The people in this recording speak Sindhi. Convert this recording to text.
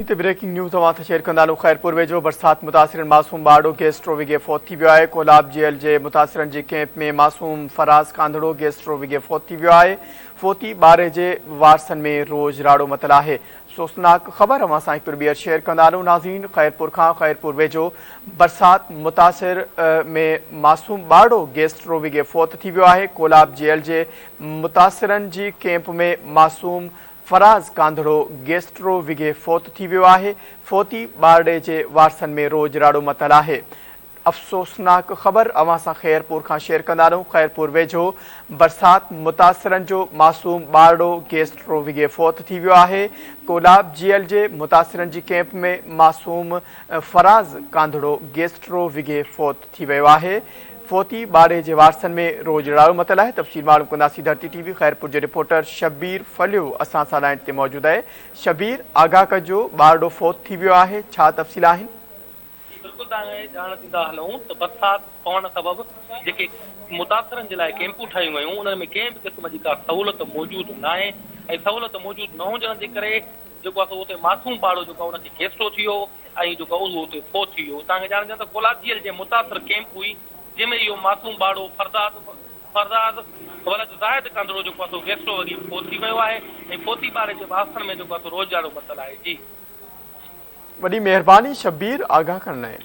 هتي بريڪنگ نيوز اوهان سان شيئر ڪندا هلون خيرپور ويجهو برسات متاثرن معصوم ٻارڙو گيسٽرو وگهي فوت ٿي ويو آهي ڪولاب جيل جي متاثرن جي ڪئمپ ۾ معصوم فراز ڪانڌڙو گيسٽرو وگهي فوت ٿي ويو آهي فوتي ٻاري جي وارثن ۾ روڄ راڙو متل آهي افسوسناڪ خبر اوهان سان هڪ ڀيرو ٻيهر شيئر ڪندا هلون ناظرين خيرپور کان خيرپور ويجهو برسات متاثر ۾ معصوم ٻارڙو گيسٽرو وگهي فوت ٿي ويو آهي ڪولاب جيل جي متاثرن جي ڪئمپ ۾ معصوم فراز ڪانڌڙو گيسٽرو وگهي فوت ٿي ويو آهي، فوتي ٻارڙي جي وارثن ۾ روڄ راڙو متل آهي. افسوسناڪ خبر اوهان سان خيرپور کان شيئر ڪندا رهون خيرپور ويجهو برسات متاثرن جو معصوم ٻارڙو گيسٽرو وگهي فوت ٿي ويو آهي ڪولاب جيل جي متاثرن جي ڪئمپ ۾ معصوم فراز ڪانڌڙو گيسٽرو وگهي فوت ٿي ويو آهي فوتي ٻارڙي جي وارثن ۾ روڄ راڙو متل آهي، تفصيل معلوم ڪنداسين ڌرتي ٽي وي خيرپور جو رپورٽر شبير ڦليو اسان سان لائين تي موجود آهي، شبير آگاهه ڪجو ٻارڙو فوت ٿي ويو آهي ڇا تفصيل آهن؟ جي بلڪل توهان کي ڄاڻ ڏيندا هلون ته برسات پوڻ سبب جيڪي متاثرن جي لاء ڪيمپون ٺاهيون ويون انهن ۾ ڪنهن به قسم جي ڪا سهولت موجود ناهي ۽ سهولت موجود نه هجڻ جي ڪري جيڪو آهي سو اتي معصوم ٻارڙو جيڪو آهي ان کي گيسٽرو ٿي ويو ۽ جيڪو آهي اهو اتي فوت ٿي ويو. توهان کي ڄاڻ ڏيان ته ڪولاچ جيل جي متاثر ڪئمپ هئي جنهن ۾ اهو معصوم ٻارڙو فرزاد فرزاد ولد زاهد ڪانڌڙو جيڪو آهي سو گيسٽرو وڳي فوت ٿي ويو آهي ۽ فوتي ٻارڙي جي وارثن ۾ جيڪو آهي سو روڄ راڙو متل آهي. جي. وڏي مهرباني شبير آگاهه ڪرڻ لاء.